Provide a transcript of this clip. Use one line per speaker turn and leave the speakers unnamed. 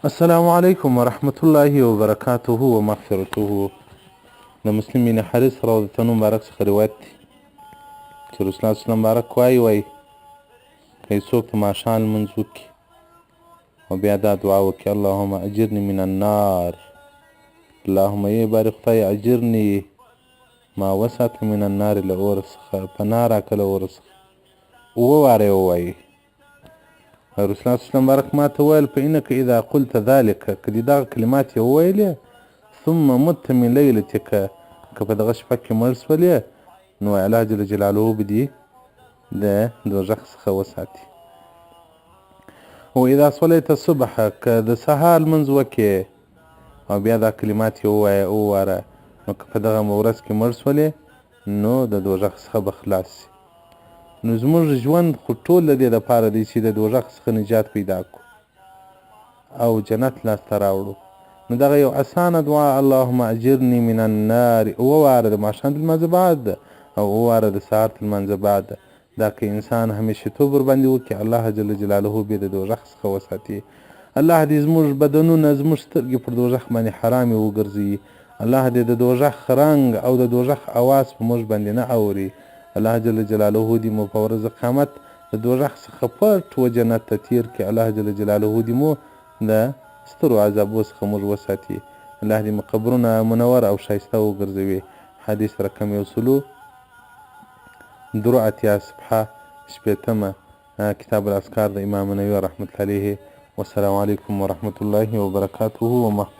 السلام علیکم ورحمت الله وبرکاته ومغفرته. د مسلم بن حارث رضی الله مبارک څخه روایت دی چې رسول الله صلی مبارک وایي، وایي که یو څوک د ماښام لمونځ وکړي او بیا دا دعا وکړي، اللهم اجرني من النار، اللهم ای باري خدای اجرني ما وساته من النار له اور څخه، پناه راکړه له اور څخه، اووه واره یې ووایي. رسول الله صلی الله مبارک ما ته وویل، فانک اذا قلت ذلک، که دې دغه کلمات یې وویلې، ثم مت من لیلتک، که په دغه شپه کې مړ شولې، نو الله جل جلاله به دې د دوزخ څخه وساتي. او اذا صلیت الصبح، که د سهار لمونځ وکې او بیا دا کلمات یې ووایه اووه واره، نو که په دغه ورځ کې مړ شولې، نو د دوزخ څخه به خلاص شي. نو زموږ ژوند خو ټول د دې لپاره دی چې د دوزخ څخه نجات پیدا کړو او جنت لاسته راوړو. نو دغه یو اسانه دعا، اللهم اجرني من النار، اووه واره د ماښام د لمانځه بعد او اووه واره د سهار د لمانځه بعد، دا که انسان همیشتوب ورباندې وکړي، الله جل جلاله به د دوزخ څخه وساتي. الله دې زموږ بدنونه، زموږ سترګې پر دوزخ باندې حرامې وګرځوي. الله دې د دوزخ رنګ او د دوزخ اواز په موږ باندې نه اوري. الله جل جلاله دې مو په ورځ قیامت د دوزخ څخه پټ و جنت ته تیر کړي. الله جل جلاله دې مو د سترو عذابو څخه موږ وساتي. الله دې مو قبرونه منور او ښایسته وګرځوي. حدیث رقم 183 صفحه 60مه، کتاب الاذکار د امام نووي رحمة الله علیه. والسلام علیکم ورحمة الله وبرکاته ومغفرته.